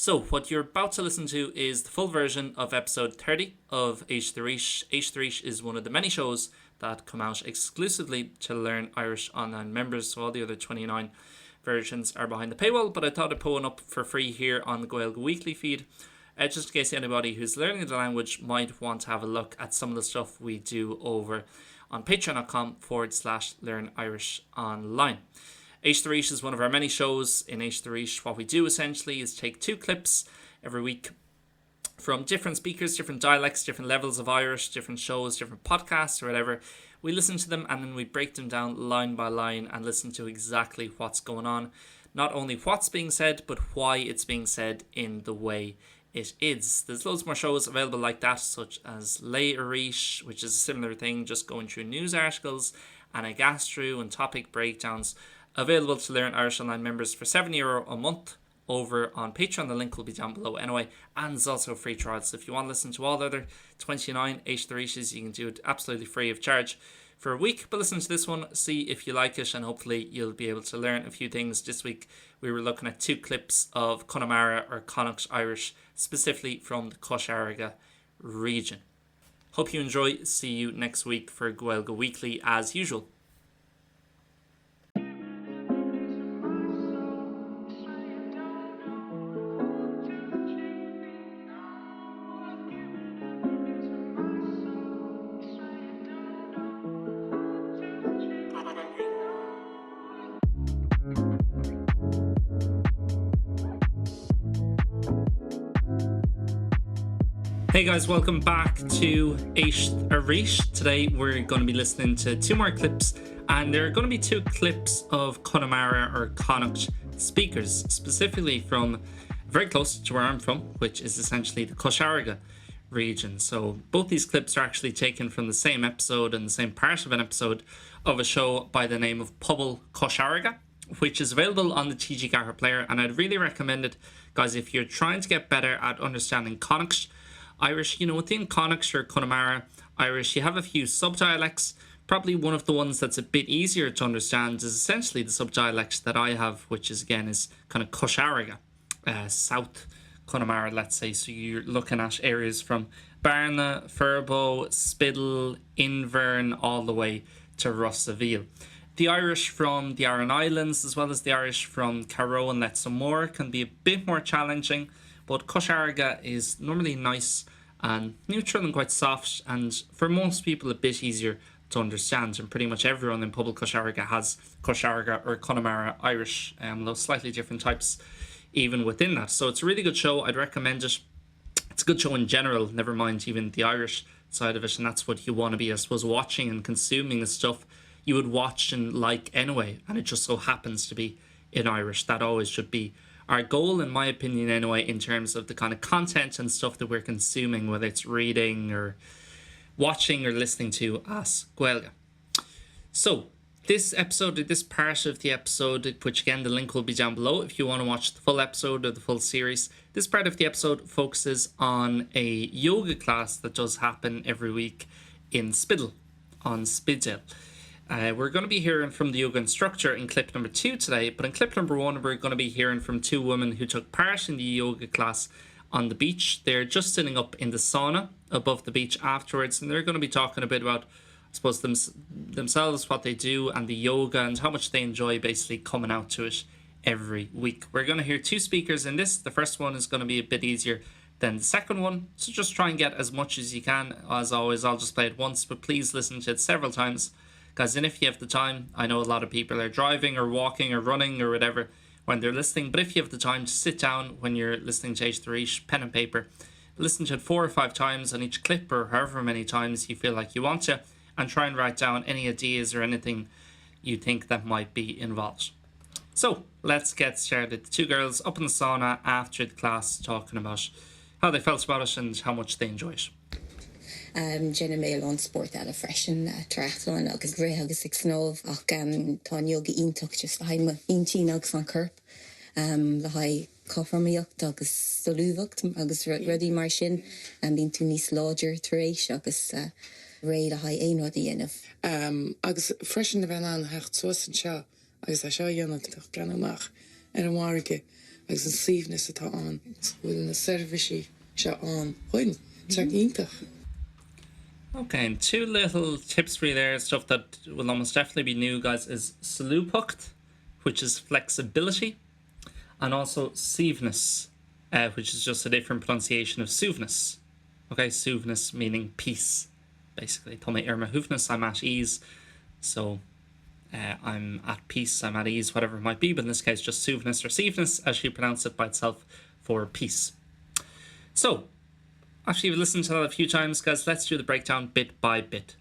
So, what you're about to listen to is the full version of episode 30 of Éist Arís. Éist Arís is one of the many shows that come out exclusively to Learn Irish Online members, so all the other 29 versions are behind the paywall, but I thought I'd put one up for free here on the Gaeilge Weekly feed. Uh, just in case anybody who's learning the language might want to have a look at some of the stuff we do over on patreon.com forward slash learn Irish online. Éist Arís is one of our many shows in Éist Arís. What we do essentially is take two clips every week from different speakers, different dialects, different levels of Irish, different shows, different podcasts or whatever. We listen to them and then we break them down line by line and listen to exactly what's going on. Not only what's being said, but why it's being said in the way it is. There's loads more shows available like that, such as Léigh Arís, which is a similar thing, just going through news articles and a gastro and topic breakdowns available to Learn Irish Online members for €7 euro a month over on Patreon. The link will be down below anyway, and there's also a free trial. So if you want to listen to all the other 29 Éist Aríses, you can do it absolutely free of charge for a week. But listen to this one, see if you like it, and hopefully you'll be able to learn a few things. This week we were looking at two clips of Connemara or Connacht Irish, specifically from the Cois Fharraige region. Hope you enjoy. See you next week for Gaeilge Weekly as usual. Hey guys, welcome back to Éist Arís. Today we're going to be listening to two more clips and there are going to be two clips of Connemara or Connacht speakers, specifically from very close to where I'm from, which is essentially the Cois Fharraige region. So both these clips are actually taken from the same episode and the same part of an episode of a show by the name of Pobal Cois Fharraige, which is available on the TG Ceathair player and I'd really recommend it guys if you're trying to get better at understanding Connacht Irish, you know within Connacht or Connemara Irish you have a few subdialects. Probably one of the ones that's a bit easier to understand is essentially the subdialect that I have, which is again is kind of Cois Fharraige, uh, South Connemara, let's say. So you're looking at areas from Bearna, Furbo, Spiddal, Inverin, all the way to Rossaveel. The Irish from the Aran Islands, as well as the Irish from Carrow and Letsamore, can be a bit more challenging, but Cois Fharraige is normally nice and neutral and quite soft, and for most people a bit easier to understand. And pretty much everyone in Pobal Cois Fharraige has Cois Fharraige or Connemara Irish, um, though slightly different types even within that. So it's a really good show. I'd recommend it. It's a good show in general, never mind even the Irish side of it, and that's what you want to be, I suppose, watching and consuming the stuff you would watch and like anyway, and it just so happens to be in Irish. That always should be our goal, in my opinion, anyway, in terms of the kind of content and stuff that we're consuming, whether it's reading or watching or listening to as Gaeilge. So this episode, this part of the episode, which again the link will be down below if you want to watch the full episode or the full series. This part of the episode focuses on a yoga class that does happen every week in Spiddal on Spidéal. Uh, we're going to be hearing from the yoga instructor in clip number 2 today, but in clip number 1 we're going to be hearing from two women who took part in the yoga class on the beach. They're just sitting up in the sauna above the beach afterwards and they're going to be talking a bit about I suppose them, themselves what they do and the yoga and how much they enjoy basically coming out to it every week. We're going to hear two speakers in this. The first one is going to be a bit easier than the second one. So just try and get as much as you can. As always, I'll just play it once, but please listen to it several times. Guys, and if you have the time, I know a lot of people are driving or walking or running or whatever when they're listening, but if you have the time to sit down when you're listening to H3 pen and paper, listen to it four or five times on each clip or however many times you feel like you want to, and try and write down any ideas or anything you think that might be involved. So let's get started. The two girls up in the sauna after the class talking about how they felt about it and how much they enjoy it. Um, Déanaim a lán spórt eile freisin, triathlon agus rith agus ag snámh ach um, tá an yoga iontach just le haghaidh m'intinn agus an corp um, le haghaidh cothromaíocht agus solúbthacht agus rudaí mar sin. Bíonn tú níos láidir tar éis agus réidh le haghaidh aon rud a dhéanamh. Agus freisin a bheith in ann theacht suas anseo agus é seo a dhéanamh, ag breathnú amach ar an bhfarraige. agus an suaimhneas atá ann go bhfuil na seirbhísí seo ann dúinn. Tá iontach. Okay, and two little tips for you there, stuff that will almost definitely be new, guys, is solúbthacht, which is flexibility, and also suaimhneas, uh, which is just a different pronunciation of suaimhneas. Okay, suaimhneas meaning peace, basically. Tá mé ar mo shuaimhneas, I'm at ease, so uh, I'm at peace, I'm at ease, whatever it might be, but in this case, just suaimhneas or suaimhneas, as you pronounce it by itself, for peace. So, after you've listened to that a few times, guys, let's do the breakdown bit by bit.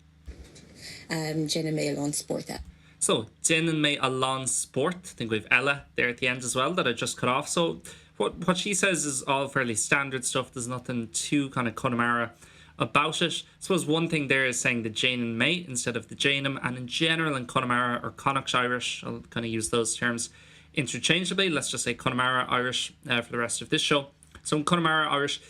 Um, Déanann mé a lán spóirt. So, déanann mé a lán spóirt, I think we've eile there at the end as well that I just cut off. So, what, what she says is all fairly standard stuff. There's nothing too kind of Connemara about it. I suppose one thing there is saying the déanann mé instead of the déanaim, and in general in Connemara or Connacht Irish, I'll kind of use those terms interchangeably. Let's just say Connemara Irish uh, for the rest of this show. So in Connemara Irish,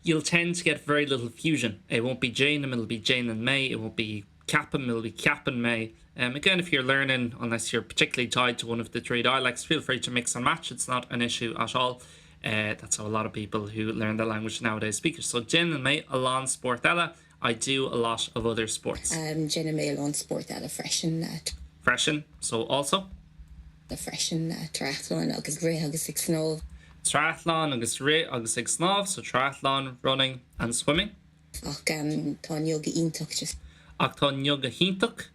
you'll tend to get very little fusion. It won't be déanaim, it'll be déanann mé, it won't be ceapaim, it'll be ceapann mé. Um, again, if you're learning, unless you're particularly tied to one of the three dialects, feel free to mix and match. It's not an issue at all. Uh, that's how a lot of people who learn the language nowadays speak. So déanann mé a lán spóirt eile, I do a lot of other sports. Um, Déanann mé a lán spóirt eile freisin. Uh, freisin, so also. Freisin uh, triathlon agus rith agus ag snámh. Triathlon agus rith agus ag snámh, so triathlon, running and swimming. Ach um, tá inniu go hiontach just. Ach tá inniu go hiontach,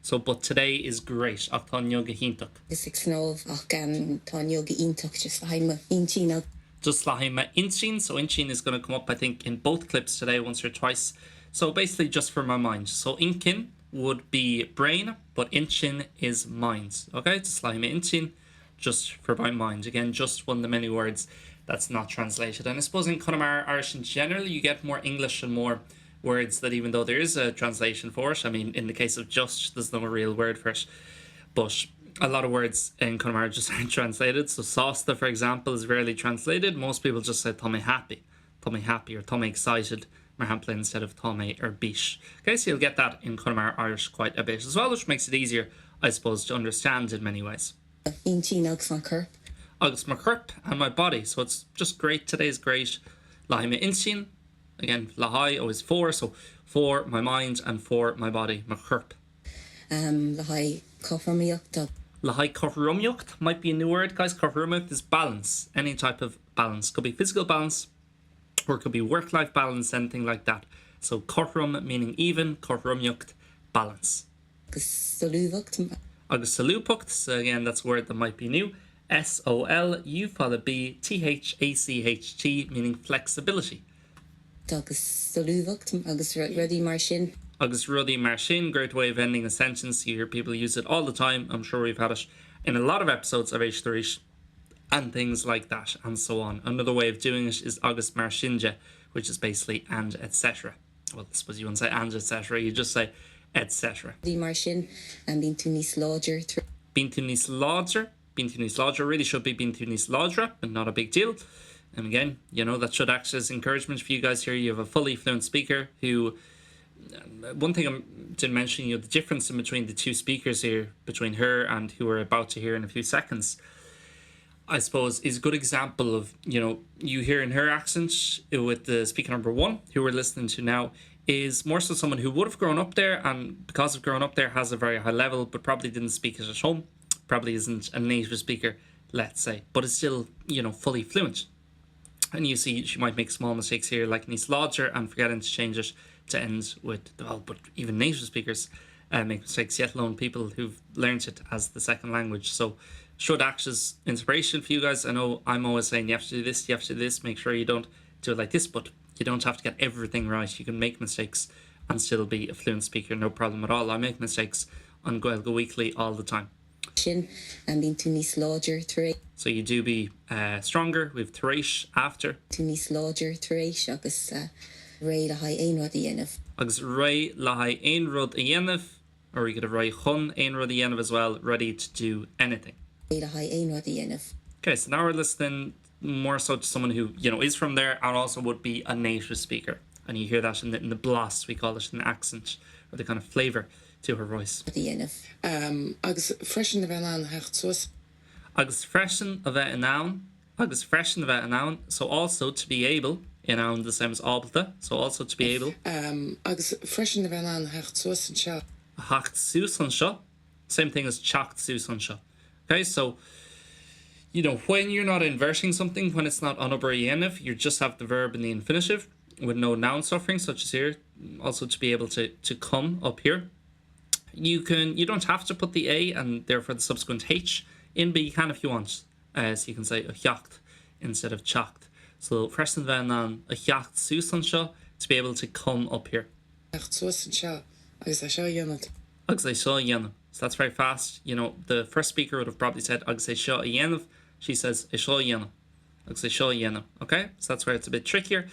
so but today is great. Ach tá inniu go hiontach. Agus ag snámh ach um, tá inniu go hiontach just le haghaidh m'intinn. Just le haghaidh m'intinn, so intinn is going to come up I think in both clips today once or twice. So basically just for my mind. So inchinn would be brain, but intinn is mind. Okay, just le haghaidh m'intinn, just for my mind. Again, just one of the many words that's not translated. And I suppose in Connemara Irish in general, you get more English and more words that even though there is a translation for it, I mean, in the case of just, there's no real word for it, but a lot of words in Connemara just aren't translated. So sásta, for example, is rarely translated. Most people just say tá mé happy, tá mé happy or tá mé excited, mar shampla instead of tá mé ar bís. Okay, so you'll get that in Connemara Irish quite a bit as well, which makes it easier, I suppose, to understand in many ways. Intinn agus an corp. Agus mo chorp and my body, so it's just great, today's great. Le haghaidh m'intinn, again, le haghaidh always for, so for my mind and for my body, mo chorp. Um, le haghaidh cothromaíocht. Le haghaidh cothromaíocht might be a new word, guys. Cothromaíocht is balance, any type of balance. Could be physical balance, or it could be work-life balance, anything like that. So cothrom meaning even, cothromaíocht, balance. Agus solúbthacht. Agus solúbthacht, so again that's a word that might be new, S O L U fada B T H A C H T meaning flexibility. Agus solúbthacht agus rudaí mar sin. Agus rudaí mar sin, great way of ending a sentence, you hear people use it all the time, I'm sure we've had it in a lot of episodes of Éist Arís and things like that and so on. Another way of doing it is agus mar sin de, which is basically and etc. Well, I suppose you wouldn't say and etc, you just say etc. Rudaí mar sin, bíonn tú níos láidre tar. Bíonn tú níos láidre, bíonn tú níos láidre really should be bíonn tú níos láidre, but not a big deal. And again, you know, that should act as encouragement for you guys here. You have a fully fluent speaker who one thing I didn't mention, you know, the difference in between the two speakers here, between her and who we're about to hear in a few seconds, I suppose is a good example of, you know, you hear in her accent with the speaker number one, who we're listening to now, is more so someone who would have grown up there and because of growing up there has a very high level, but probably didn't speak it at home, probably isn't a native speaker, let's say, but is still, you know, fully fluent. And you see she might make small mistakes here, like níos láidre and forgetting to change it to end with, well, but even native speakers uh, make mistakes, yet alone people who've learned it as the second language. So should act as inspiration for you guys. I know I'm always saying you have to do this, you have to do this, make sure you don't do it like this, but you don't have to get everything right. You can make mistakes and still be a fluent speaker, no problem at all. I make mistakes on Gaeilge Weekly all the time. Sin, bíonn tú níos láidre tar éis. So you do be uh, stronger with tar éis after. tú níos láidre tar éis agus uh, réidh le haghaidh aon rud a dhéanamh. Agus réidh le haghaidh aon rud a dhéanamh, or you could have réidh chun aon rud a dhéanamh as well, ready to do anything. Réidh le haghaidh aon rud a dhéanamh. Okay, so now we're listening more so to someone who, you know, is from there and also would be a native speaker. And you hear that in the, in the blas, we call it, in the accent, or the kind of flavour to her voice. a dhéanamh. Um, agus freisin a bheith in ann theacht suas. Agus freisin a bheith in ann. Agus freisin a bheith in ann, so also to be able, in ann the same as ábalta, so also to be able. Agus freisin a bheith in ann a theacht suas anseo. A theacht suas anseo, same thing as teacht suas anseo. Ok, so you know, when you're not inverting something, when it's not an obair a dhéanamh, you just have the verb in the infinitive with no noun suffering, such as here, also to be able to, to come up here. You can, you don't have to put the A and therefore the subsequent H in, but you can if you want. Uh, so you can say a theacht instead of teacht. So freisin bheith in ann a theacht suas anseo to be able to come up here. Theacht suas anseo agus é seo a dhéanamh. Agus é seo a dhéanamh. So that's very fast. You know, the first speaker would have probably said agus é seo a dhéanamh. She says é seo a dhéanamh. Agus é seo a dhéanamh. Okay? So that's where it's a bit trickier.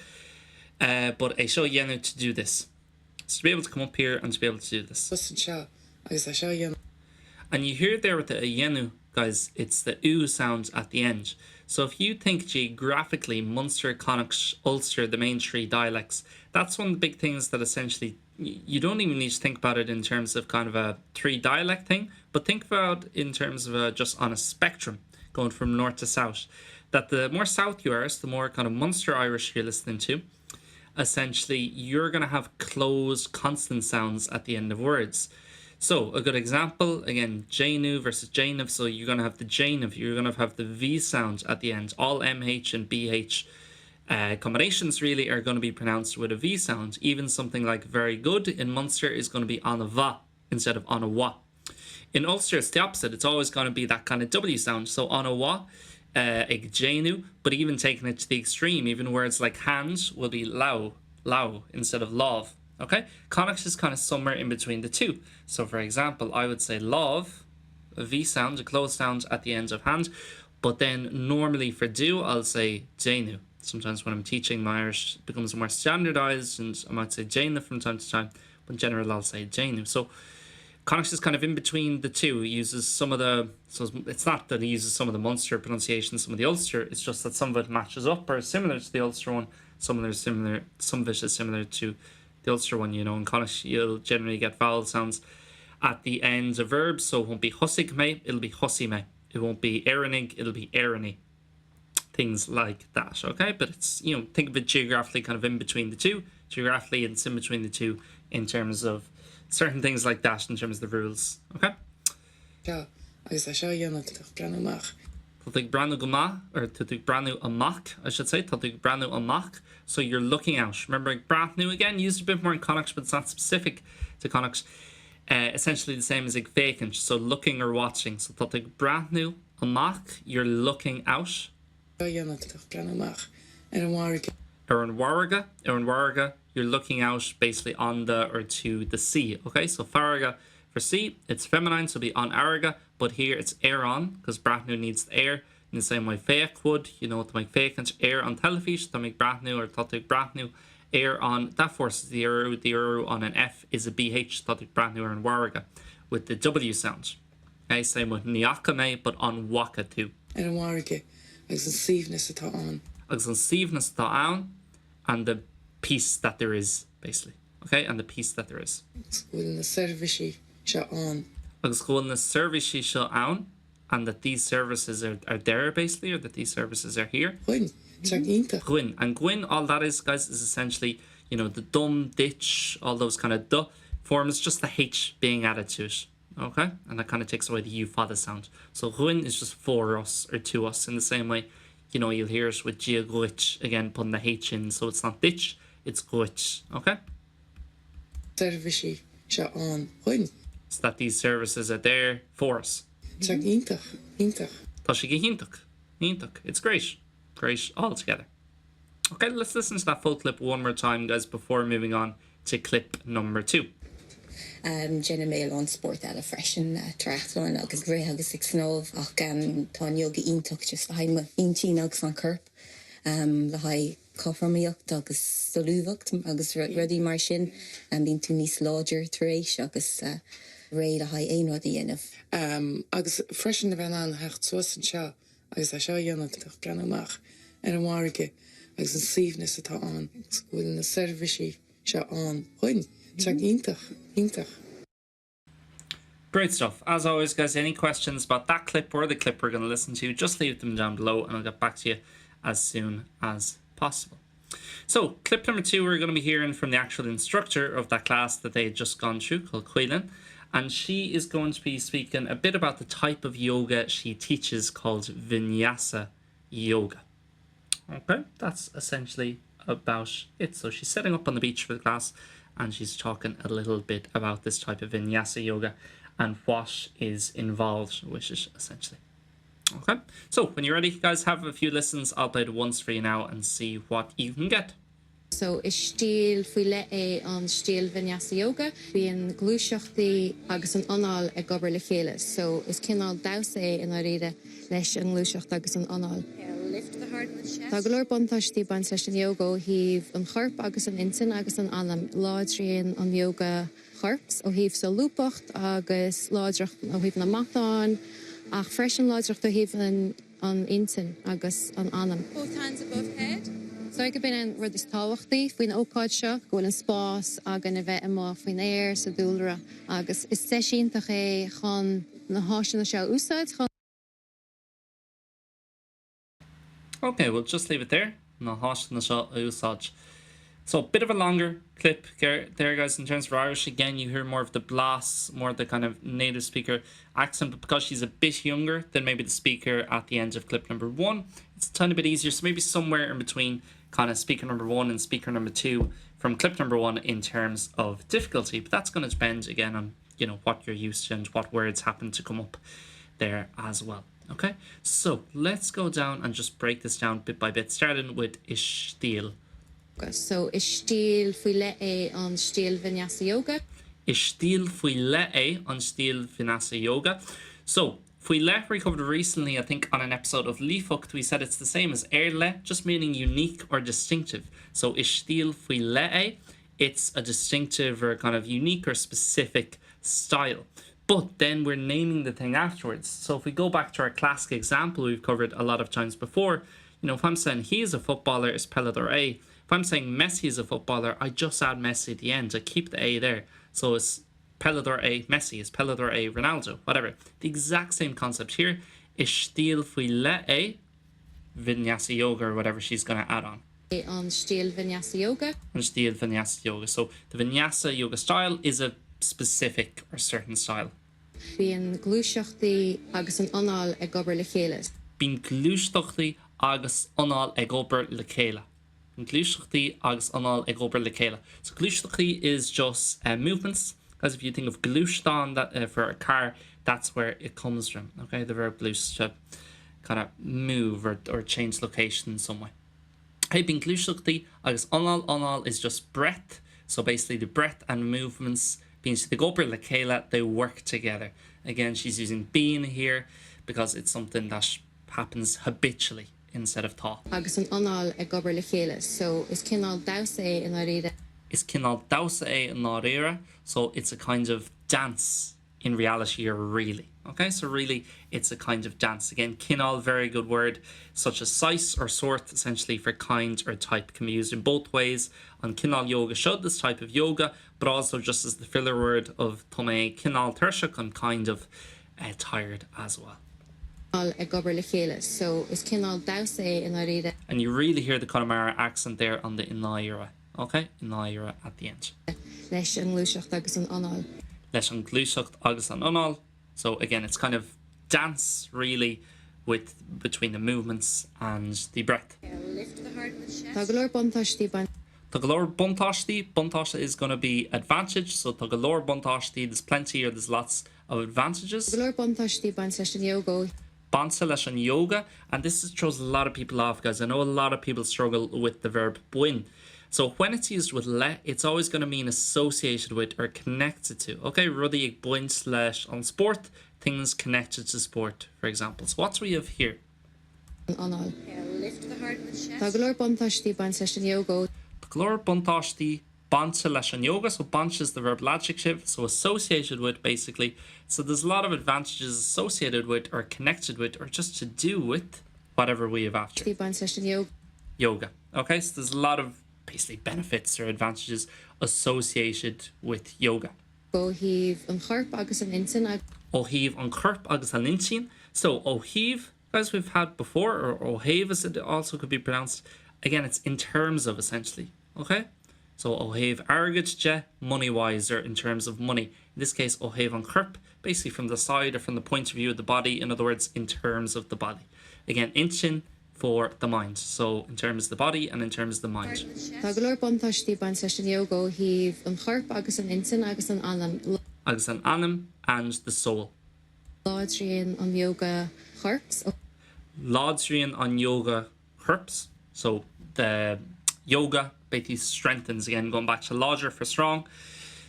Uh, but é seo a dhéanamh to do this. So to be able to come up here and to be able to do this. Suas anseo agus é seo a dhéanamh. And you hear there with the a dhéanamh, guys, it's the u sound at the end. So if you think geographically Munster, Connacht, Ulster, the main three dialects, that's one of the big things that essentially you don't even need to think about it in terms of kind of a three dialect thing, but think about in terms of a, just on a spectrum going from north to south. That the more south you are, the more kind of Munster Irish you're listening to, essentially you're going to have closed consonant sounds at the end of words. So a good example, again, Janu versus Janov, so you're going to have the Janov, you're going to have the V sound at the end. All MH and BH uh, combinations really are going to be pronounced with a V sound. Even something like very good in Munster is going to be on a va instead of on a wa. In Ulster, it's the opposite. It's always going to be that kind of W sound. So on a wa, uh, ag déanamh, but even taking it to the extreme, even words like hands will be lau, lau instead of love. Okay, Connacht is kind of somewhere in between the two. So for example, I would say love, a V sound, a closed sound at the end of hand, but then normally for do, I'll say déanamh. Sometimes when I'm teaching, my Irish becomes more standardized and I might say déanamh from time to time, but in general I'll say déanamh. So Connacht is kind of in between the two. He uses some of the so it's not that he uses some of the Munster pronunciation, some of the Ulster, it's just that some of it matches up or is similar to the Ulster one, some of it is similar some of it is similar to the Ulster one, you know, in Connacht you'll generally get vowel sounds at the ends of verbs, so it won't be thosaigh mé, it'll be thosaigh mé. It won't be Éireannaigh, it'll be Éireannaigh. Things like that, okay? But it's, you know, think of it geographically kind of in between the two. Geographically, it's in between the two in terms of certain things like that in terms of the rules, okay? Seo agus é seo a dhéanamh tá tú ag breathnú amach. Tá tú ag breathnú go maith, or tá tú ag breathnú amach, I should say, tá tú ag breathnú amach, so you're looking out. Remember ag breathnú again, used a bit more in Connacht, but it's not specific to Connacht. Uh, essentially the same as ag féachaint, so looking or watching. So tá tú ag breathnú amach, you're looking out. a dhéanamh tá tú ag breathnú amach ar an bhfarraige. Ar an bhfarraige, ar an bhfarraige, you're looking out basically on the or to the sea. Okay, so farraige for sea, it's feminine, so it'll be an fharraige, but here it's ar an, because breathnú needs the ar, in the same way féach would, you know, tá mé ag féachaint ar an teilifís, tá mé ag breathnú or tá tú ag breathnú ar an, that forces the urú, the urú on an F is a BH, tá tú ag breathnú ar an bhfarraige, with the W sound. Okay, same with ní fhaca mé, but an bhfaca tú. ar an bhfarraige agus an suaimhneas atá ann. Agus an suaimhneas atá ann, and the peace that there is, basically. Okay, and the peace that there is. Agus go bhfuil na seirbhísí seo ann. Agus go bhfuil na seirbhísí seo ann, and that these services are, are there, basically, or that these services are here. Dhuinn. Tá iontach. Dhuinn. And dhuinn, all that is, guys, is essentially, you know, the dom, duit, all those kind of duh forms, just the H being added to it. Okay? And that kind of takes away the U fada sound. So dhuinn is just for us or to us in the same way, you know, you'll hear it with Dia dhuit, again, putting the H in, so it's not ditch, it's dhuit. Okay? Seirbhísí seo ann dhuinn. So that these services are there for us. Tá iontach, iontach. Tá sé go hiontach, iontach. It's great. Great all together. Okay, let's listen to that full clip one more time, guys, before moving on to clip number 2. Déanaim mé a lán spórt eile freisin, triathlon agus rith agus ag snámh ach tá an yoga iontach just le haghaidh m'intinn agus an corp, le haghaidh cothromaíocht agus solúbthacht agus rudaí mar sin. Bíonn tú níos láidir tar éis agus réidh le haghaidh aon rud a dhéanamh. Agus freisin a bheith in ann theacht suas anseo agus é seo a dhéanamh tá tú ag breathnú amach ar an bhfarraige agus an suaimhneas atá ann agus go bhfuil na seirbhísí seo ann dhuinn. Tá iontach, iontach. Great stuff. As always, guys, any questions about that clip or the clip we're going to listen to, just leave them down below and I'll get back to you as soon as possible. So, clip number two, we're going to be hearing from the actual instructor of that class that they had just gone through, called Quilin, and she is going to be speaking a bit about the type of yoga she teaches called Vinyasa Yoga. Okay, that's essentially about it. So she's setting up on the beach for the class and she's talking a little bit about this type of vinyasa yoga and what is involved with it essentially. Okay, so when you're ready, guys, have a few listens. I'll play it once for you now and see what you can get. So is stíl faoi leith é an stíl Vinyasa Yoga. Bíonn gluaiseachtaí agus an anáil ag obair le chéile. So is cineál damhsa é i ndáiríre leis an ngluaiseacht agus an anáil. Tá go leor buntáistí ag baint leis an yoga ó thaobh an choirp agus an intinn agus an anam. Láidríonn an yoga corp ó thaobh solúbthacht agus láidreacht ó thaobh na matán ach freisin láidreacht ó thaobh an an intinn agus an anam. Both hands above head. So gurb in an rud is tábhachtaí faoin ócáid seo, go bhfuil an spás againn a bheith amuigh faoin aer, sa dúlra, agus is deis iontach é chun na háiseanna seo a úsáid chun. Ok, we'll just leave it there. Na háiseanna seo a úsáid. So, bit of a longer clip there, guys, in terms of Irish. Again, you hear more of the blas, more of the kind of native speaker accent, but because she's a bit younger than maybe the speaker at the end of clip number one, it's a tiny bit easier. So maybe somewhere in between kind of speaker number one and speaker number two from clip number one in terms of difficulty. But that's going to depend again on you know what you're used to and what words happen to come up there as well. Okay, so let's go down and just break this down bit by bit, starting with is stíl. So is stíl faoi leith é an stíl Vinyasa Yoga. Is stíl faoi leith é an stíl Vinyasa Yoga. So, faoi leith we covered recently, I think, on an episode of Líofacht, we said it's the same as ar leith, just meaning unique or distinctive. So, is stíl faoi leith é, it's a distinctive or kind of unique or specific style. But then we're naming the thing afterwards. So if we go back to our classic example we've covered a lot of times before, you know, if I'm saying he is a footballer, is peileadóir é. If I'm saying Messi is a footballer, I just add Messi at the end. I keep the A there. So it's peileadóir é Messi, is peileadóir é Ronaldo, whatever. The exact same concept here. Is stíl faoi leith é Vinyasa Yoga or whatever she's going to add on. An stíl Vinyasa Yoga. An stíl Vinyasa Yoga. So the Vinyasa Yoga style is a specific or certain style. Bíonn gluaiseachtaí agus an anáil ag obair le chéile. Bíonn gluaiseachtaí agus anáil ag obair le chéile. Bíonn gluaiseachtaí agus anáil ag obair le chéile. So gluaiseachtaí is just uh, movements. Because if you think of gluaisteán that, uh, for a car, that's where it comes from. Okay, the verb gluais to kind of move or, or change location in some way. Hey, bíonn gluaiseachtaí agus anáil anáil is just breath. So basically the breath and movements bíonn siad ag obair le chéile, they work together. Again, she's using bíonn here because it's something that happens habitually instead of tá. Agus an anáil ag obair le chéile. So is cineál damhsa é i ndáiríre. Is cineál damhsa é i ndáiríre, so it's a kind of dance in reality or really. Okay, so really it's a kind of dance. Again, cineál, very good word, such as saghas or sort, essentially for kind or type, can be used in both ways. An cineál yoga seo, this type of yoga, but also just as the filler word of tá mé cineál tuirseach, I'm kind of uh, tired as well. ag obair le chéile. So is cineál damhsa é i ndáiríre. And you really hear the Connemara accent there on the i ndáiríre. Okay, i ndáiríre at the end. Leis an ngluaiseacht agus an anáil. Leis an ngluaiseacht agus an anáil. So again, it's kind of dance really with between the movements and the breath. Tá go leor buntáistí bainte. Tá go leor buntáistí, buntáiste is gonna be advantage, so tá go leor buntáistí, there's plenty or there's lots of advantages. Go leor buntáistí bainte leis an ióga. Bainte leis an ióga, and this is, throws a lot of people off guys. I know a lot of people struggle with the verb bain. So when it's used with le, it's always going to mean associated with or connected to. Okay, rudaí ag baint leis an spórt, things connected to sport, for example. So what do we have here? anáil. Tá go leor buntáistí bainte leis an ióga. Tá go leor buntáistí bainte leis an ióga, so bainte is the verb adjective, so associated with basically. So there's a lot of advantages associated with or connected with or just to do with whatever we have after. Bainte leis an ióga. Yoga. Okay, so there's a lot of basically benefits or advantages associated with yoga. Ó thaobh an choirp agus an intinn agus. Ó thaobh an choirp agus an intinn, so ó thaobh as we've had before or ó thaobh as it also could be pronounced again it's in terms of essentially okay so ó thaobh airgid de money wise or in terms of money in this case ó thaobh an choirp basically from the side or from the point of view of the body in other words in terms of the body again intinn for the mind so in terms of the body and in terms of the mind. Tá go leor buntáistí ag baint leis an ióga ó thaobh an choirp agus an intinn agus an anam. agus an anam and the soul. Láidríonn an ióga corp. Láidríonn an ióga corp so the yoga basically strengthens again going back to láidir for strong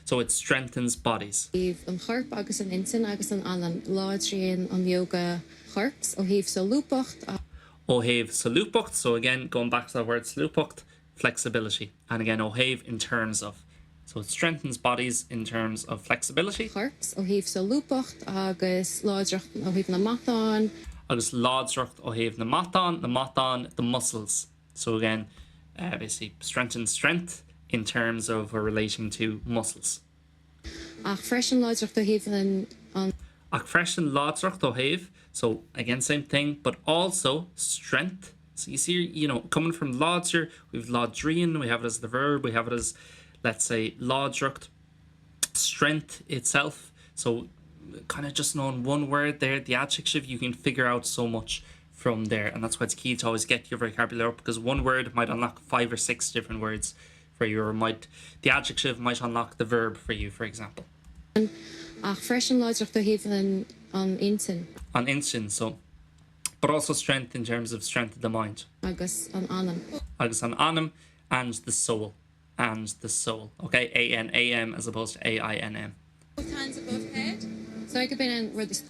so it strengthens bodies. thaobh an choirp agus an intinn agus an anam. Láidríonn an ióga corp ó thaobh solúbthacht. Ó thaobh solúbthacht so again going back to that word solúbthacht flexibility and again ó thaobh in terms of so it strengthens bodies in terms of flexibility. Corp ó thaobh solúbthacht agus láidreacht ó thaobh na matán. Agus láidreacht ó thaobh na matán, na matán the muscles so again uh, basically strengthens strength in terms of or relating to muscles. Ach freisin láidreacht ó thaobh an. Ach freisin láidreacht ó thaobh so again same thing but also strength so you see you know coming from láidir we've láidríonn we have it as the verb we have it as let's say láidreacht strength itself so kind of just knowing one word there the adjective you can figure out so much from there and that's why it's key to always get your vocabulary up because one word might unlock five or six different words for you or might the adjective might unlock the verb for you for example. Ach freisin láidreacht ó thaobh an intinn. An intinn so but also strength in terms of strength of the mind. Agus an anam. Agus an anam and the soul and the soul okay A N A M as opposed to A I N M. Both hands above head. Is dóigh gurb é an rud is.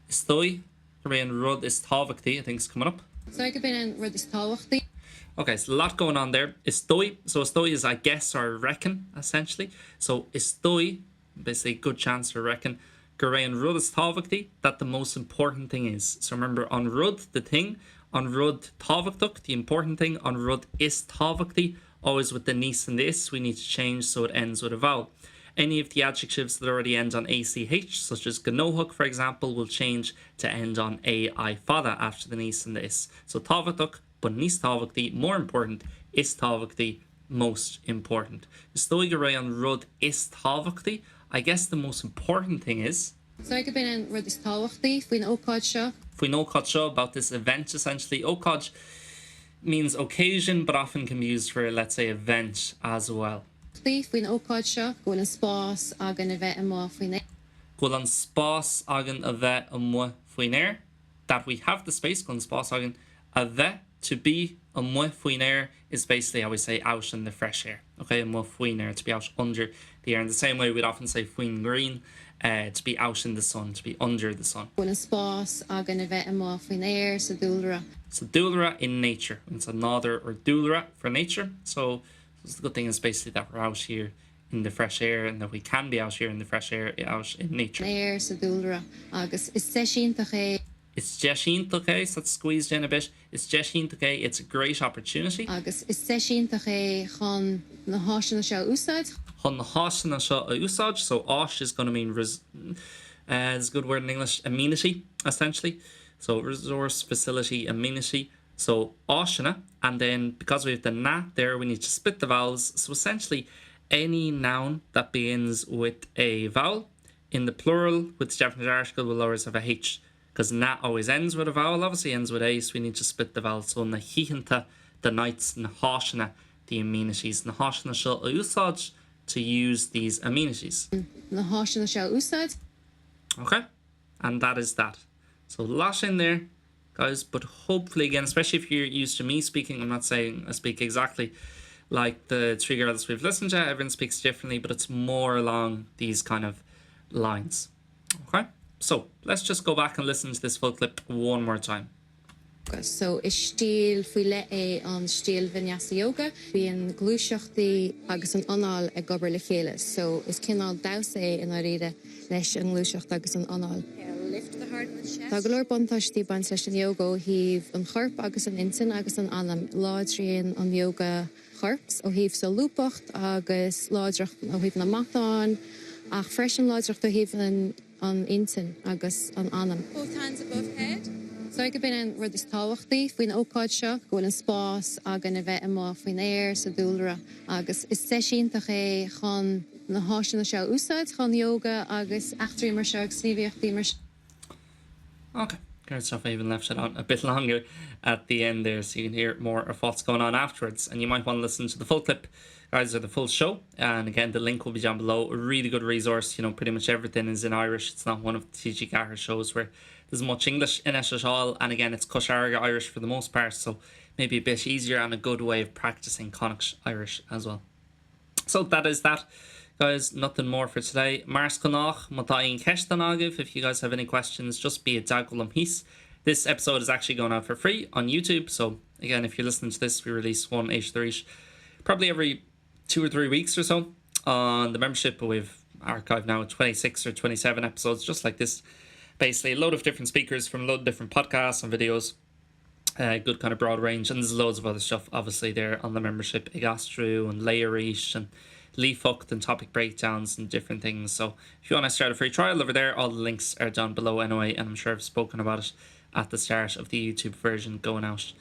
Is dóigh gurb é an rud is tábhachtaí I think is coming up. Is dóigh gurb é an rud is tábhachtaí. Okay, so a lot going on there. Is dóigh, so is dóigh is I guess or I reckon essentially. So is dóigh, basically good chance or reckon, gurb é an rud is tábhachtaí that the most important thing is. So remember an rud, the thing, an rud tábhachtach, the important thing, an rud is tábhachtaí, always with the níos and the is, we need to change so it ends with a vowel. Any of the adjectives that already end on ACH, such as gnóthach, for example, will change to end on AI fada after the níos and the is. So tábhachtach, but níos tábhachtaí, more important, is tábhachtaí, most important. Is dóigh gurb é an rud is tábhachtaí, I guess the most important thing is. Is dóigh gurb é an rud is tábhachtaí faoin ócáid seo. Faoin ócáid seo, about this event essentially. Ócáid means occasion but often can be used for, let's say, event as well. Faoin ócáid seo, go bhfuil an spás againn a bheith amuigh faoin aer. Go bhfuil an spás againn a bheith amuigh faoin aer, that we have the space, go bhfuil an spás againn a bheith, to be, amuigh faoin aer is basically how we say out in the fresh air, okay, amuigh faoin aer, to be out under the air. In the same way we'd often say faoin ngrian, uh, to be out in the sun, to be under the sun. Go bhfuil an spás againn a bheith amuigh faoin aer sa dúlra. Sa dúlra in nature, sa nádúr or dúlra for nature. So the good thing is basically that we're out here in the fresh air and that we can be out here in the fresh air out in nature. aer sa dúlra agus is deis iontach é. Is deis iontach é, so that's squeezed in a bit. Is deis iontach é, it's a great opportunity. Agus is deis iontach é chun na háiseanna seo a úsáid. Chun na háiseanna seo a úsáid, so áis is gonna mean res uh, is a good word in English, amenity essentially. So resource, facility, amenity. So áiseanna and then because we have the na there we need to split the vowels. So essentially any noun that begins with a vowel in the plural with the definite article will always have a H because na always ends with a vowel obviously ends with a so we need to split the vowel so na hoícheanta the nights na háiseanna the amenities na háiseanna seo a úsáid to use these amenities. Na háiseanna seo a úsáid. Okay and that is that. So lot in there guys but hopefully again especially if you're used to me speaking I'm not saying I speak exactly like the three girls we've listened to everyone speaks differently but it's more along these kind of lines okay so let's just go back and listen to this full clip one more time. So is stíl faoi leith é an stíl Vinyasa Yoga. Bíonn gluaiseachtaí agus an anáil ag obair le chéile. So is cineál damhsa é i ndáiríre leis an ngluaiseacht agus an anáil. Tá go leor buntáistí ag baint leis an ióga ó thaobh an choirp agus an intinn agus an anam. Láidríonn an ióga corp ó thaobh solúbthacht agus láidreacht ó thaobh na matán. Ach freisin láidreacht ó thaobh an intinn agus an anam. Both hands above head. Is dóigh gurb in an rud is tábhachtaí faoin ócáid seo, go bhfuil an spás againn a bheith amuigh faoin aer, sa dúlra, agus is deis iontach é chun na háiseanna seo a úsáid chun ióga agus eachtraí mar seo agus gníomhaíochtaí mar Ok, great stuff. I even left it on a bit longer at the end there so you can hear more of what's going on afterwards. And you might want to listen to the full clip, guys, or the full show. And again, the link will be down below. A really good resource. You know, pretty much everything is in Irish. It's not one of the TG Ceathair shows where there's much English in it at all. And again, it's Cois Fharraige Irish for the most part, so maybe a bit easier and a good way of practicing Connacht Irish as well. So that is that guys nothing more for today. Mar is gnách má tá aon ceisteanna agaibh if you guys have any questions just bí i dteagmháil liom thíos. This episode is actually going out for free on YouTube so again if you're listening to this we release one Éist Arís probably every two or three weeks or so on the membership but we've archived now 26 or 27 episodes just like this basically a load of different speakers from a load of different podcasts and videos uh, good kind of broad range and there's loads of other stuff obviously there on the membership ag aistriú and léigh arís and líofacht and topic breakdowns and different things so if you want to start a free trial over there all the links are down below anyway and I'm sure I've spoken about it at the start of the YouTube version going out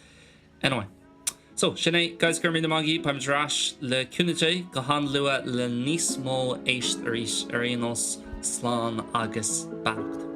anyway. So sin é guys go raibh míle maith agaibh beimid ar ais le cúnamh Dé go han-luath le níos mó éist arís ar aon nós slán agus beannacht.